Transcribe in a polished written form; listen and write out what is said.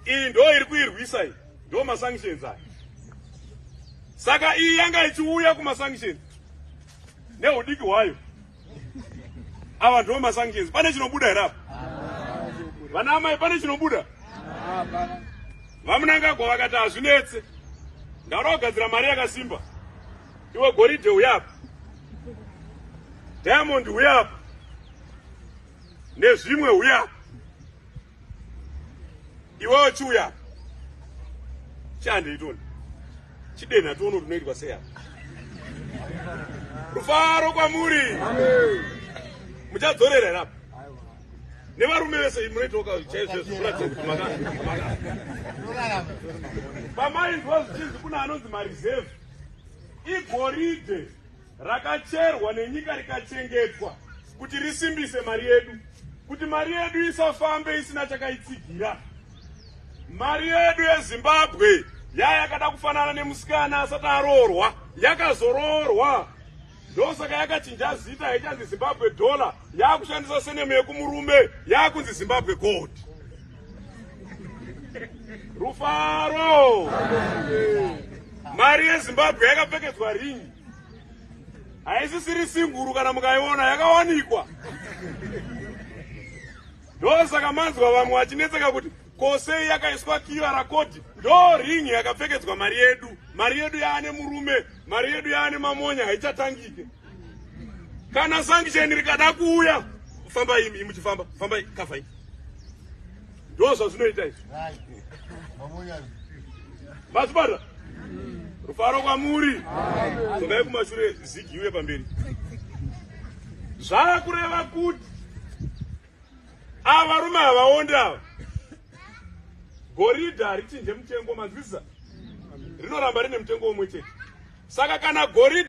Iyi ndo iri kuirwisa iyi, ndo masanctions aya. Saka iyi yanga ichiuya kumasanctions neudiki hwayo. Ava ndo masanctions. Pane chinobuda here apa? Vana amai, pane chinobuda? VaMnangagwa vakati hazvinetse, ndaona kugadzira mari yakasimba. Iwe goridhe uya apa, diamond uya apa, nezvimwe uya apa, iwewe chiuya apa, chihandeitoni chidenha tione kuti unoitwa sei apa. Rufaro kwamuri, muchadzorera here apa? Nevarume vese munoitoka chaizvo kuratidza kuti pamainzwa zvichinzi kuna anonzi mareserve, igoridhe rakacherwa nenyika rikachengetwa kuti risimbise mari yedu, kuti mari yedu isafambe isina chakaitsigira. Mari yedu yeZimbabwe yayakada kufanana nemusikana asati aroorwa, yakazoroorwa, ndosaka yakachinja zita, haichanzi Zimbabwe dollar, yakushandisa senemu yekumurume, yakunzi Zimbabwe gold. Rufaro! Mari yeZimbabwe yakapfekedzwa ringi, haisisiri singuru. Kana mukaiona yakawanikwa, ndosaka manzwa vamwe vachinetseka kuti kosei yakaiswa QR code. Ndo ringi yakapfekedzwa mari yedu. Mari yedu yaane murume, mari yedu yaane mamonya, haichatangike. Kana sanction rikada kuuya, fambai imi muchifamba, fambai, kavhai. Ndo zvazvinoita izvi, mazvibata. Rufaro kwamuri. Dzokai kumashure, zigi uye pamberi. Zvaakureva kuti ava varume havaonde ava. Goridhe harichinje mutengo, manzwisisa? Rinoramba rine mutengo umwe chete. Saka kana goridhe